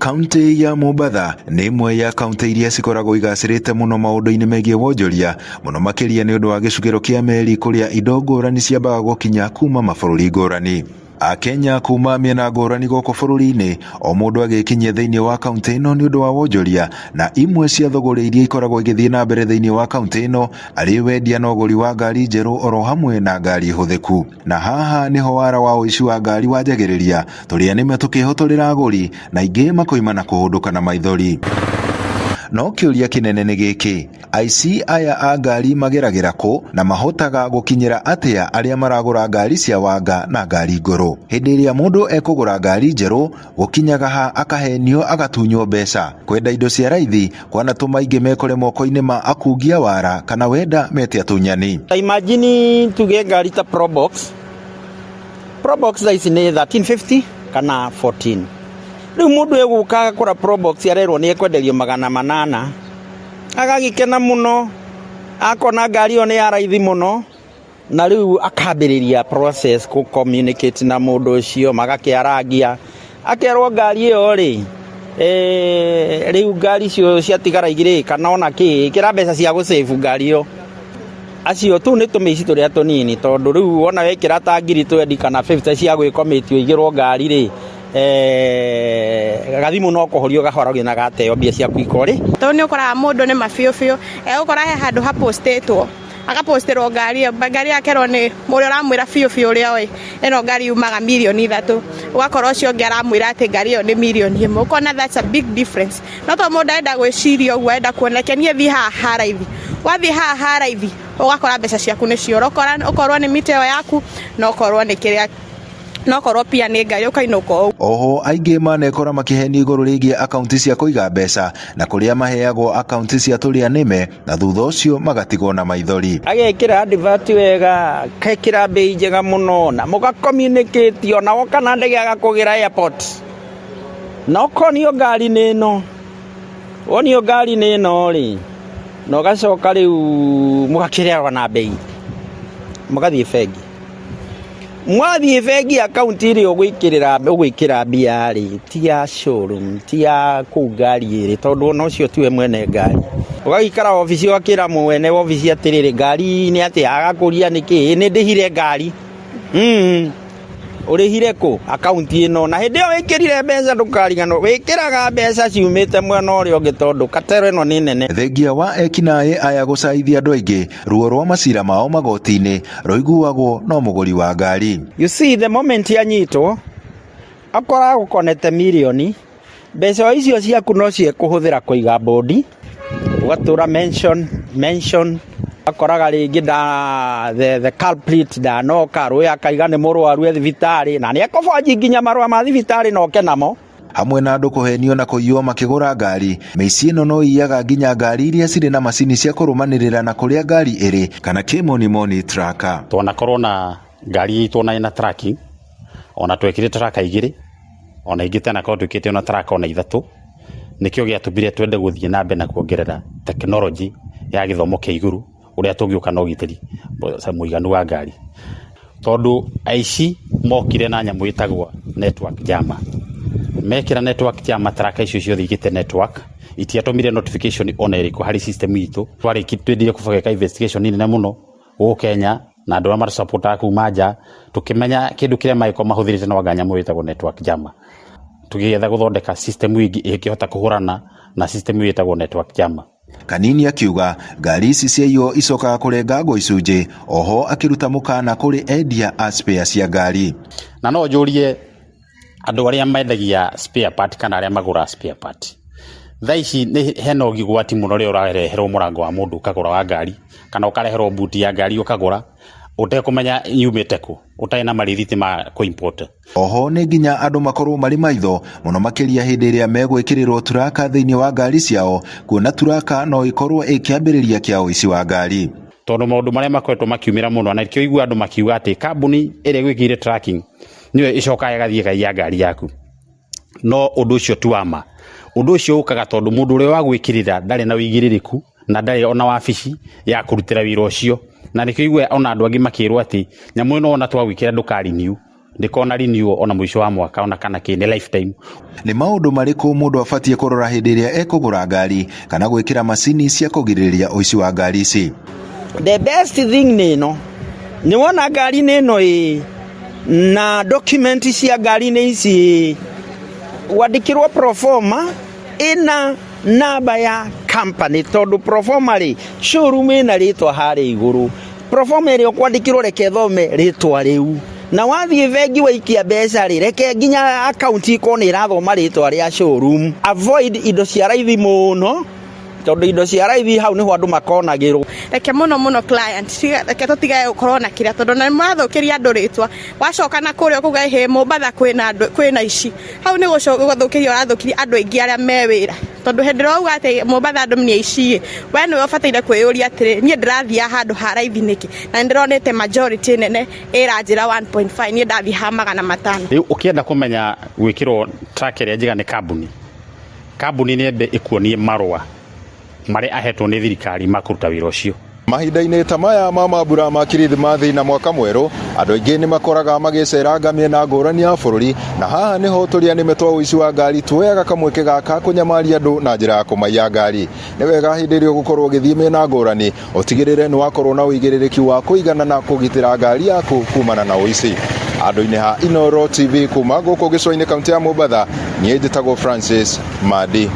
Kaunti ya Mombatha nĩ ĩmwe ya kaunti iria cikoragwo igacĩrĩte mũno maũndũ-inĩ megiĩ wonjoria, mũno makĩria nĩ ũndũ wa gĩcukĩro kĩa meri kũrĩa indo ngũrani ciambaga gũkinya kuma mabũrũri ngũrani. Akenya kuma mĩena ngũrani gũkũ bũrũri-inĩ, o mũndũ agĩkinyia thĩinĩ wa kaunti ĩno nĩ ũndũ wa wonjoria, na imwe cia thũgũrĩ iria ikoragwo igĩthiĩ na mbere thĩinĩ wa kaunti ĩno arĩ wendia na ũgũri wa ngari njerũ oro hamwe na ngari hũthĩku. Na haha nĩho wara wa ũici wa ngari wanjagĩrĩria, tũrĩa nĩme tũkĩhotorera agũri na aingĩ makoima na kũhũndũka na maithori. No kĩũria kĩnene nĩ gĩkĩ, aici aya a ngari mageragĩra kũ na mahotaga gũkinyĩra atĩa arĩa maragũra ngari cia wanga na ngari ngũrũ? Hĩndĩ ĩrĩa mũndũ ekũgũra ngari njerũ, gũkinyaga ha akahenio agatunywo mbeca. Kwenda indo cia raithi kwanatũma aingĩ mekore moko-inĩ ma akungia wara kana wenda mete atunyani. Imagine tuge ngari ta Probox. Probox thaa ici nĩ 1350 kana 14. Rĩu mũndũ egũka agakora Probox arerwo nĩ ekwenderio 800, agagĩkena mũno, akona ngari ĩyo nĩ ya raithi mũno, na rĩu akambĩrĩria process kũ communicate na mũndũ ũcio, magakĩarangia, akerwo ngari ĩyo rĩ, rĩu ngari icio ciatigara igĩrĩ kana ona kĩ, ĩkĩra mbeca cia gũ save ngari ĩyo. Acio tũu nĩ tũmĩici tũrĩa tũnini, tondũ rĩu wona wekĩra ta ngiri 20 kana 50 cia gwĩkomĩtio igĩrwo ngari rĩ, gathimũ no kũhorio gahoragio na gateo mbia ciaku ikorĩ. Tondũ nĩ ũkoraga mũndũ nĩ ma biũ biũ, egũkora he handũ hapostĩtwo, agapostĩrwo ngari ĩyo, ngari akerwo nĩ ũrĩa ũramwĩra biũ biũ ũrĩa oĩ ĩno ngari yumaga mirioni 3, ũgakora ũcio ũngĩ aramwĩra atĩ ngari ĩyo nĩ mirioni 1, ũkona that's a big difference. No tondũ mũndũ arenda gwĩciria ũguo, arenda kuona reke niĩ thiĩ haha ha raithi, wathiĩ haha ha raithi ũgakora mbeca ciaku nĩ ciora, ũkorwo nĩ mita ĩyo yaku na ũkorwo nĩ kĩrĩa, na ũkorwo pia nĩ ngari ũkainũka ũguo. Oho aingĩ manekora makĩhenio igũrũ rĩgiĩ akaunti cia kũiga mbeca na kũrĩa maheagwo akaunti cia tũrĩa nĩme na thutha ũcio magatigwo na maithori. Agekĩra advert wega, akekĩra mbei njega mũno na mũga communicate ona woka na ndege agakũgĩra airport. Na ũkonio ngari nĩ ĩno, wonio ngari nĩ ĩno rĩ, na ũgacoka rĩu mũgakĩrĩrwo na mbei, mũgathiĩ bengi. Mwathiĩ bengi akaunti ĩrĩa ũgwĩkĩra mbia rĩ, ti ya showroom, ti ya kũu ngari ĩrĩ, tondũ ona ũcio tiwe mwene ngari. Ũgagĩikara obici ũgakĩra mwene obici atĩrĩrĩ, ngari nĩ atĩa, agakũria nĩkĩ, nĩ ndĩhire ngari. Ũrĩhire kũ? Akaunti ĩno. Na hĩndĩ ĩyo wĩkĩrire mbeca ndũkariganĩrwo, wĩkĩraga mbeca ciumĩte mwena ũrĩa ũngĩ tondũ katero ĩno nĩ nene. Thengia wa ekinaĩ aya gũcaithia andũ aingĩ, ruo rwa macira mao magoti-inĩ rũiguagwo no mũgũri wa ngari. You see, the moment yanyitwo, akoragwo agũkonete mirioni, mbeca icio ciaku no ciekũhũthĩra kũiga bodi, ũgatũra mention, mention, akoraga rĩngĩ nda, the culprit ndanoka, rũĩ akaiga nĩ mũrwaru e thibitarĩ, na nĩ ekũbonji nginya marũa ma thibitarĩ na oke namo. Hamwe na andũ kũhenio na kũiywo makĩgũra ngari, mĩici ĩno no ĩiyaga nginya ngari iria cirĩ na macini cia kũrũmanĩrĩra na kũrĩa ngari ĩrĩ kana kĩmonimoni tracker. Twanakorwo na ngari itũ ona ĩna tracking, ona twekĩrĩte tracker igĩrĩ, ona ingĩ tanakorwo twĩkĩte ona tracker ona ithatũ, nĩkĩo gĩatũmire twende gũthiĩ na mbere na kuongerera technology ya gĩthomo kĩa igũrũ ũrĩa tũngĩũka na ũgitĩri mũiganu wa ngari, tondũ aici mokire na nyamũ ĩtagwo network jammer. Mekĩra network jammer, tracker icio ciothe igĩte network, itiatũmire notification ona ĩrĩkũ harĩ system itũ. Twendire kũbanga investigation nene mũno gũkũ Kenya na andũ arĩa matũsupportaga kuma nja, tũkĩmenya kĩndũ kĩrĩa mangĩkorwo mahũthĩrĩte no anga nyamũ ĩtagwo network jammer. Tũgĩetha gũthondeka system ĩngĩ ĩngĩhota kũhũrana na system ĩyo ĩtagwo network jammer. Kanini akiuga ngari ici ciaiywo icokaga kũrengangwo icunjĩ, oho akĩruta mũkana kũrĩ endia a spare cia ngari. Na no njũrie andũ arĩa mendagia spare part kana arĩa magũraga spare part, thaa ici nĩ hena ũgwati mũno rĩrĩa ũrareherwo mũrango wa mũndũ ũkagũra wa ngari, kana ũkareherwo buti ya ngari ũkagũra ũtekũmenya yumĩte kũ, ũtarĩ na marithiti ma kũ import. Oho nĩ nginya andũ makorwo marĩ maitho mũno makĩria hĩndĩ ĩrĩa megwĩkĩrĩrwo turaka thĩinĩ wa ngari ciao, kuona turaka no ĩkorwo ĩ kĩambĩrĩria kĩa ũici wa ngari. Tondũ maũndũ marĩa makoretwo makiumĩra mũno, na nĩkĩo ũiguaga andũ makiuga atĩ kambuni ĩrĩa ĩgwĩkĩrĩire tracking nĩyo ĩcokaga ĩgathiĩ ĩkaiya ngari yaku. No ũndũ ũcio ti wa ma. Ũndũ ũcio ũkaga tondũ mũndũ ũrĩa wagwĩkĩrĩra ndarĩ na ũigĩrĩrĩku na ndarĩ ona wabici ya kũrutĩra wĩra ũcio. Na nĩkĩo ũiguaga ona andũ angĩ makĩrwo atĩ nyamũ ĩno ona twagwĩkĩra ndũka renew. Ndĩkona renewal ona mũico wa mwaka ona kana kĩ, nĩ lifetime. Nĩ maũndũ marĩkũ mũndũ abatiĩ kũrora hĩndĩ ĩrĩa ekũgũra ngari kana gwĩkĩra macini cia kũgirĩrĩria ũici wa ngari ici? The best thing nĩ ĩno, nĩ wona ngari-inĩ ĩno ĩ na document cia ngari-inĩ ici, wandĩkĩrwo proforma ĩna namba ya company, tondũ proforma rĩ, showroom ĩna rĩtwa harĩa igũrũ. Proforma ĩrĩa ũkwandĩkĩrwo, reke thome rĩtwa rĩu, na wathiĩ bengi waikia mbeca rĩ, reke nginya akaunti ikorwo nĩ ĩrathoma rĩtwa rĩa showroom. Avoid indo cia raithi mũno, tondũ indo cia raithi hau nĩho andũ makonagĩrwo. Reke mũno mũno client, reke tũtigage gũkorwo na kĩrĩa, tondũ na nĩmũrathũkĩria andũ rĩtwa. Wacoka na kũrĩa ũkauga hĩ Mombatha kwĩna andũ kwĩna ici, hau nĩ gũthũkĩria ũrathũkĩria andũ aingĩ arĩa me wĩra, tondũ hĩndĩ ĩrĩa wauga atĩ Mombatha andũ nĩ aici, we nĩwe ũbataire kwĩyũria atĩrĩ, niĩ ndĩrathiaga handũ ha raithi nĩkĩ, na nĩndĩronete majority nene ĩranjĩra 1.5, niĩ ndathiĩ ha 500. Rĩu ũkĩenda kũmenya gwĩkĩrwo track ĩrĩa njega nĩ kambuni, kambuni nĩ ĩmbe ĩkuonie marũa marĩa ahetwo nĩ thirikari ma kũruta wĩra ũcio. Mahinda-inĩ ta maya ma mambura ma Kirithimathi na mwaka mwerũ, andũ aingĩ nĩ makoraga magĩceranga mĩena ngũrani ya bũrũri, na haha nĩho tũrĩa nĩme twa ũici wa ngari tuoyaga kamweke gaka kũnyamaria andũ na njĩra ya kũmaiya ngari. Nĩ wega hĩndĩ ĩrĩa ũgũkorwo ũgĩthiĩ mĩena ngũrani ũtigĩrĩre nĩ wakorwo na ũigĩrĩrĩki wa kũigana na kũgitĩra ngari yaku kumana na ũici. Andũ-inĩ ha Inooro TV kuma gũkũ gĩcũa-inĩ kaunti ya Mombatha, niĩ njĩtagwo Francis Madi.